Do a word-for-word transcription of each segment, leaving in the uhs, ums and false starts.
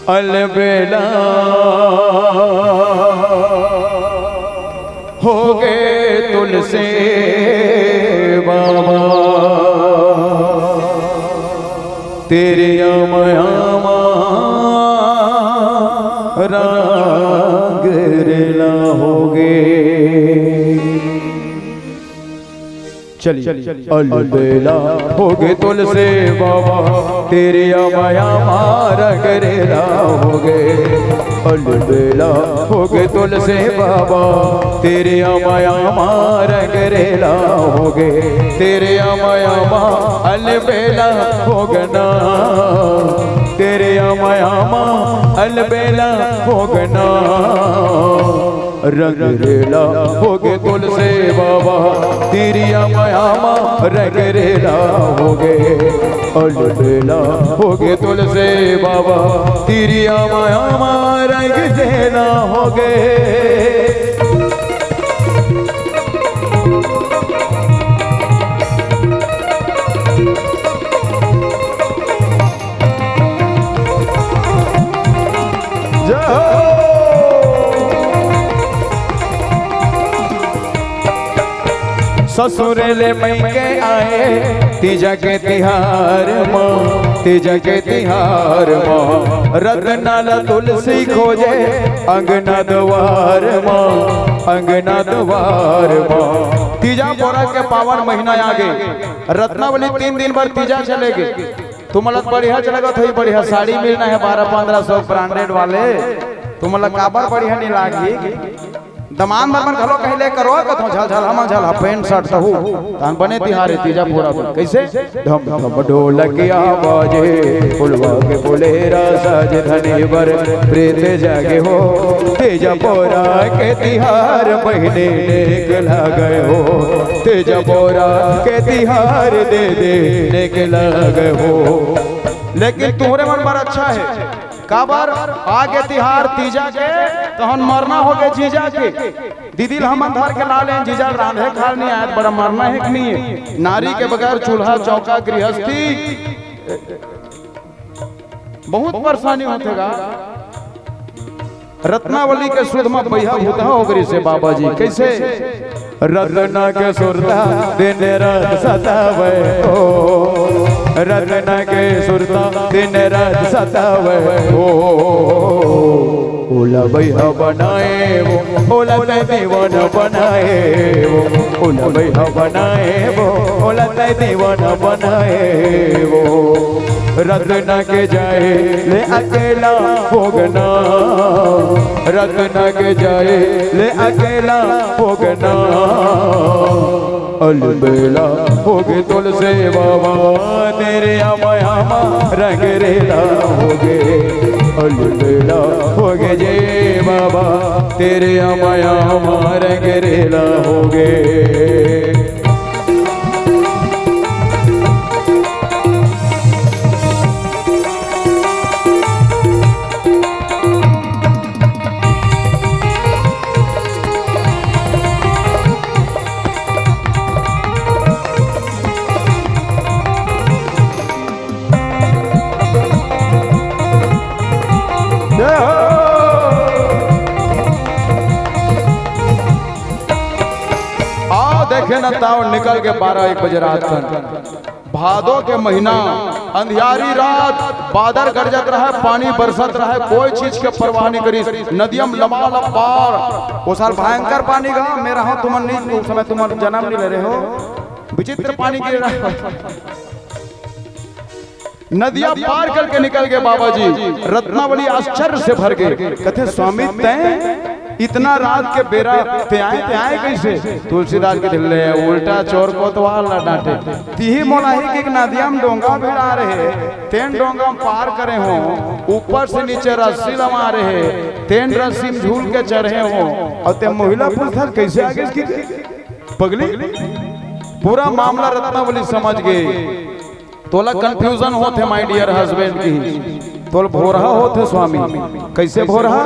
अलबेला होगे तुलसी बाबा, तेरी मया मा रंग रेला होगे। चलिए। अलबेला होगे तुलसी बाबा, तेरी मया मा रंग रेला होगे। अलबेला होगे तुलसी बाबा, तेरी मया मा रंग रेला होगे। तेरी मया मा अलबेला होगे ना, तेरी मया मा अलबेला होगे ना। रंग रेला होगे तुलसी बाबा, तेरी मया मा रंग रेला होगे। अलबेला होगे तुलसी बाबा, तेरी मया मा रंग रेला होगे। जय हो। ससुर ले मइके आए तीजा के तिहार म, तीजा के तिहार म, रत्ना ला तुलसी खोजे अंगना दुआर म, अंगना दुआर म। तीजा पोरा के पावन महीना आगे, रत्नावली तीन दिन बर तीजा चलेगे। तुमन ला बढ़िया लगत होही, बढ़िया साड़ी मिलना है बारह पन्द्रह सौ ब्रांडेड वाले। तुमन ला काबर बढ़िया नहीं लागी? दमान बर मन घलो कहिले करो कथो झल झल, हम झल पैंट शर्ट तहू। तान बने तिहार हे तीजा पूरा। कैसे? ढम ढम ढोलकिया बाजे, फुलवा के फुलेरा साजे धनी बर प्रीत जागे हो। तीजा पोरा के तिहार बहिनी नेक लागे हो, तीजा पोरा के तिहार दीदी नेक लागे हो। लेकिन तुहरे मन बर अच्छा हे, काबर आगे तिहार तीजा के, तहन मरना होगे जीजा के। दीदी ल हमन धर के ला लेन, जीजा ल रांधे खाए नहीं आए, बड़ा मरना हे कि नहीं हे? नारी के बगैर चूल्हा चौका गृहस्थी बहुत परेशानी होथे गा। रत्नावली के सुध म बइहा भूतहा हो गइसे बाबा जी। कैसे? रत्ना के सुरता दिन रात सतावे ओ, रत्ना के सुरता दिन रात सतावे ओ। ओला बइहा बनाए वो, ओला तै दीवाना बनाए वो, ओला बइहा बनाए वो, ओला तै दीवाना बनाए वो। रत्ना के जाए ले अकेला भोगना, रत्ना के जाए ले अकेला भोगना। अलबेला होगे तुलसी बाबा, तेरे मया मा रंग रेला होगे। अलबेला होगे जे बाबा, तेरे मया मा रंग रेला होगे। जय हो। आओ देखे न ताव निकल के बारह एक बजे रात कन। भादो के महीना, अंधियारी रात, बादर गरजत रहय, पानी बरसत रहय, कोई चीज के परवाह नहीं करिस। नदिया म लबालब पार। ओ साल भयंकर पानी गा, मैं रहंव तुमन नहीं, उस समय तुमन जनम नहीं ले रहे हो। विचित्र पानी गिर रहा। नदिया पार करके निकल गे बाबा जी। रत्नावली आश्चर्य से भर गे, कथे, "स्वामी, तैं इतना रात के बेरा ते आए, ते आए कैसे?" तुलसीदास के दिल ले उल्टा चोर कोतवाल ला डांटे। तिही मोला ही कि नदिया म डोंगा भिड़ा रहे, तेन डोंगा म पार करे हो, ऊपर से नीचे रस्सी लमा रहे, तेन रस्सी म झूल के चढ़े हो, अउ ते महिला पुरुष कैसे आगे की पगली? पूरा मामला रत्नावली समझ गे। तोला confusion होथे, my dear husband, की तोल भोरहा होथे स्वामी। कैसे भोरहा?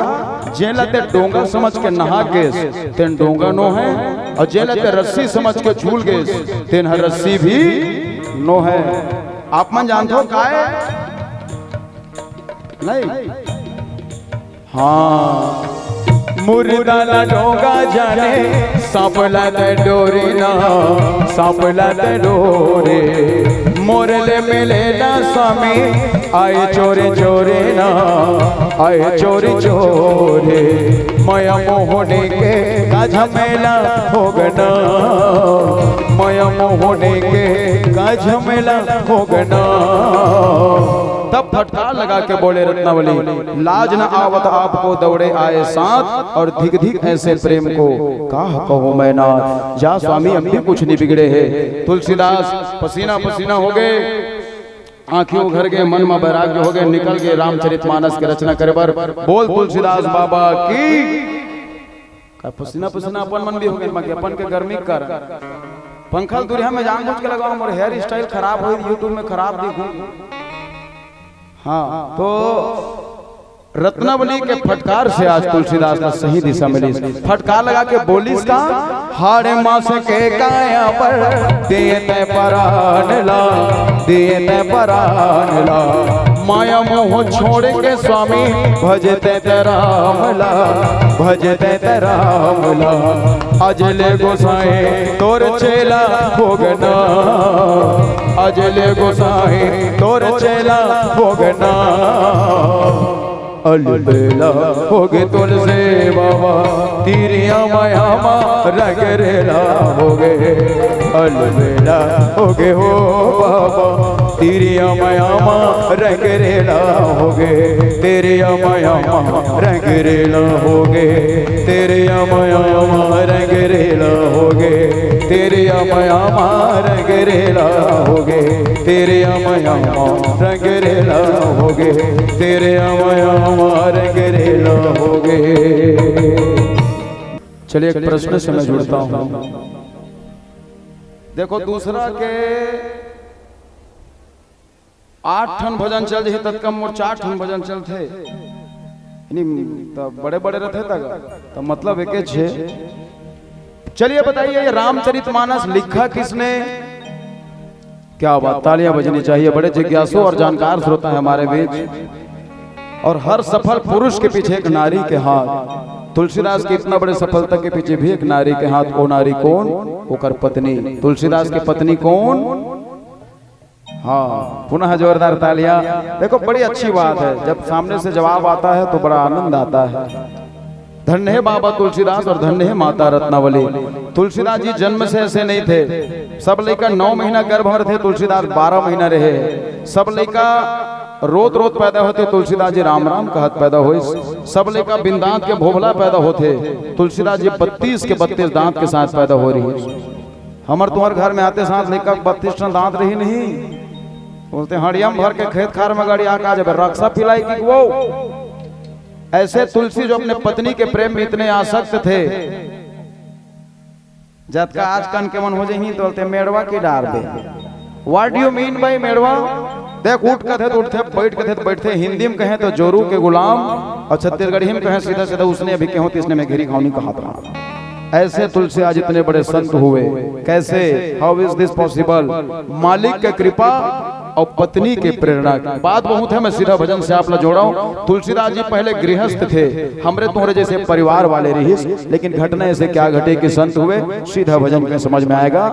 जेला ते डोंगा समझ के नहा गेस, तेन डोंगा नो है, और जेला ते रस्सी समझ के झूल गेस, तेन ह रस्सी भी नो है। आप मन जानथो काय? नहीं, हाँ। मुर्दा ला डोंगा जाने, सांप ला ते डोरे ना, सांप ला ते डोरे। मोर ले मिले ना स्वामी, आए चोरी चोरी ना, आए चोरी चोरी। मया मोहनी के का झमेला होगे ना, मया मोहनी के का झमेला होगे ना। तब फटकार लगा के बोले रत्नावली, लाज न आवत आपको दौड़े आए साथ, और धिक धिक ऐसे प्रेम को, का कहूँ मैं ना। जा स्वामी, अब भी कुछ नहीं बिगड़े है। तुलसीदास पसीना पसीना हो गए, आंखी उघर गए, मन में वैराग्य हो गए, निकल गए रामचरित मानस के रचना करे बर। बोल तुलसीदास बाबा की। का पसीना पसीना अपन मन भी हो गए, बाकी अपन के गर्मी के कारण। पंखा ल दुरिहा में जानबूझ के लगाओ, मोर हेयर स्टाइल खराब हो, YouTube में खराब दिखूं। हाँ, तो रत्नावली के फटकार से आज तुलसीदास ला सही दिशा मिली। फटकार लगा के बोलिस का, हाड़े मास के काया पर दिए तै परान ला, दिए तै परान ला। माया मोह छोड़ के स्वामी भजते ते राम ला, भजते ते राम ला। अजले गोसाई तोर चेला होगे ना, अजले गोसाई तोर चेला होगे ना। अलबेला होगे तुलसी बाबा, तिरिया मया मा रंग रेला होगे। अलबेला होगे हो बाबा, तिरिया मया मा रंग रेला होगे। तिरिया मया मा रंग रेला होगे, तिरिया मया मा रंग रेला होगे। तिरिया मया मा रंग रेला होगे, तिरिया मया मा रंग रेला होगे, तिरिया मया मा रंग रेला होगे। चलिए, एक प्रश्न से मैं जुड़ता हूँ। देखो, दूसरा के आठ ठन भजन चल जाही, ततका मोर चार ठन भजन चलथे। यानी त बड़े बड़े रथे तक, त मतलब एके छे। चलिए बताइए, ये रामचरित मानस लिखा किसने? क्या बात, तालियां बजनी चाहिए। बड़े जिज्ञासु और जानकार श्रोता है हमारे बीच। और हर सफल पुरुष के पीछे एक नारी के हाथ। तुलसीदास के इतना बड़े सफलता के पीछे भी एक नारी के हाथ। वो नारी कौन? ओकर पत्नी। तुलसीदास के पत्नी कौन? हाँ, पुनः जोरदार तालियां। देखो, बड़ी अच्छी बात है, जब सामने से जवाब आता है तो बड़ा आनंद आता है। धन्य है बाबा तुलसीदास और धन्य है माता रत्नावली। तुलसीदास जी जन्म से ऐसे नहीं थे। सब लइका नौ महीना गर्भ में रथे, तुलसीदास बारह महीना रहे। सब लइका रोत रोत पैदा होथे, तुलसीदास जी राम राम कहत पैदा होइस। सब लइका बिन दांत के भोभला पैदा होथे, तुलसीदास जी बत्तीस के बत्तीस दांत के साथ पैदा हो रहिस। हमर तुम्हर घर में आते साथ लइका के बत्तीस ठन दांत रही नहीं। बोलते, हड़िया में भर के खेत खार में गाड़ी आके आ जाबे, रक्सा पिलाई कि वो। ऐसे तुलसी जो अपने पत्नी के प्रेम में इतने आसक्त थे, जतका आजकन के मन हो जाही तो बोलते, मेड़वा की डार दे। What do you mean by मेड़वा? देख, उठ कथे तो उठथे, बैठ कथे तो बैठथे। हिंदी में कहें तो जोरू के गुलाम, और छत्तीसगढ़ी में कहें सीधा सीधा, उसने अभी कहूँ तीसने में घेरी खाऊनी कहा था। ऐसे तुलसीदास इतने बड़े संत हुए, कैसे? How is this possible? मालिक के कृपा और पत्नी के प्रेरणा की बात बहुत है। मैं सीधा भजन से आप ला जोड़ाऊं। तुलसीदास जी पहले गृहस्थ थे, हमरे तुम्हरे जैसे परिवार वाले रहिस, लेकिन घटना ऐसे क्या घटे कि संत हुए, सीधा भजन में समझ में आएगा।